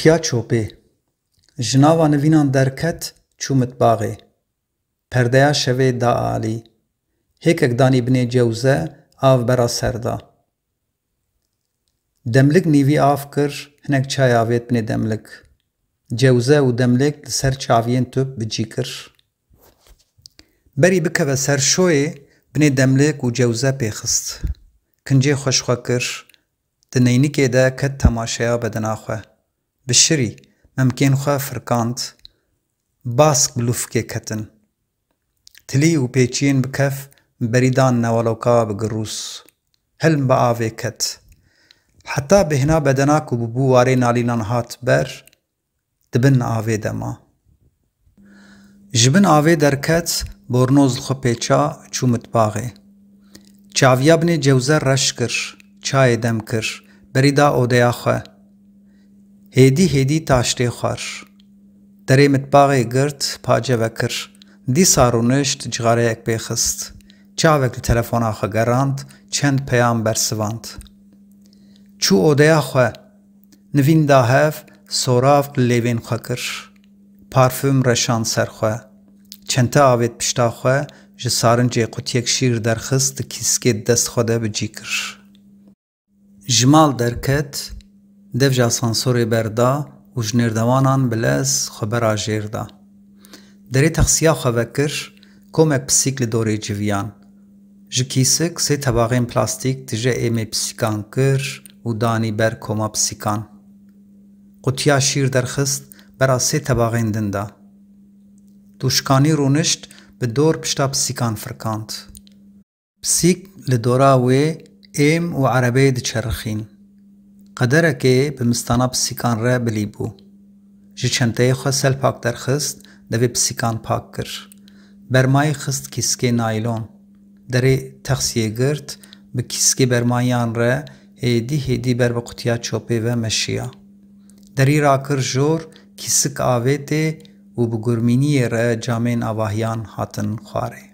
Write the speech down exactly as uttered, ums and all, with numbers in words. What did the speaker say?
Ya çopê. Ji nava nivînan derket, çû mitbaxê. Perdeya şevê da alî. Hêkek danî binê cewze, av bera ser da. Demlik nîvî av kir, hinek çay avêt binê demlik. Cewze û demlik li ser çaviyên tûp bi cî kir. Berî bikeve ser şoyê, binê demlik û cewze pêxist. Kincê xwe ji xwe kir, di neynikê de ket temaşeya bedena xwe. Bi şirî, memkên xwe firkand, bask bi lûfikê ketin. Tilî û pêçiyên bi kef berî dan newaloka bi girûs. Hilm bi avê ket. Heta bêhna bedena ku bûbû warê nalînan hat ber, di bin avê de ma. Ji bin avê derket, bornoz li xwe pêça, çû mitbaxê. Çaviya binê cewze reş kir, çayê dem kir, berî da odeya xwe. Hêdî hêdî taştê xwar. Derê mitbaxê girt, pace vekir. Dîsa rûnişt, cixareyek pê xist. Çavek li telefona xwe gerand, çend peyam bersivand. Çû odeya xwe. Nivîn da hev, sorav li lêvên xwe kir. Parfum reşand ser xwe. Çente avêt pişta xwe, ji sarincê qutiyek şîr derxist, di kîskê di dest xwe de bi cî kir. Ji mal derket, dev ji asansorê berda û ji nêrdewanan bi lez xwe bera jêr da. Derê texsiya xwe vekir, komek pisîk li dorê civiyan. Ji kîsik sê tebaxên plastîk tije êmê pisîkan kir û danî ber koma pisîkan. Qutiya şîr derxist, bera sê tebaxên din da. Dûşkanî rûnişt, bi dor pişta pisîkan firkand. Pisîk li dora wê êm û erebeyê diçerixîn. Qederekê bi mistana pisîkan re bilî bû. Ji çenteyê xwe selpak derxist, devê pisîkan pak kir. Bermayî xist kîskê naylon. Derê texsiyê girt, bi kîskê bermayiyan re hêdî hêdî ber bi qutiya çopê ve meşiya. Derî rakir jor, kîsik avêtê û bi gurmîniyê re camên avahiyan hatin xwarê.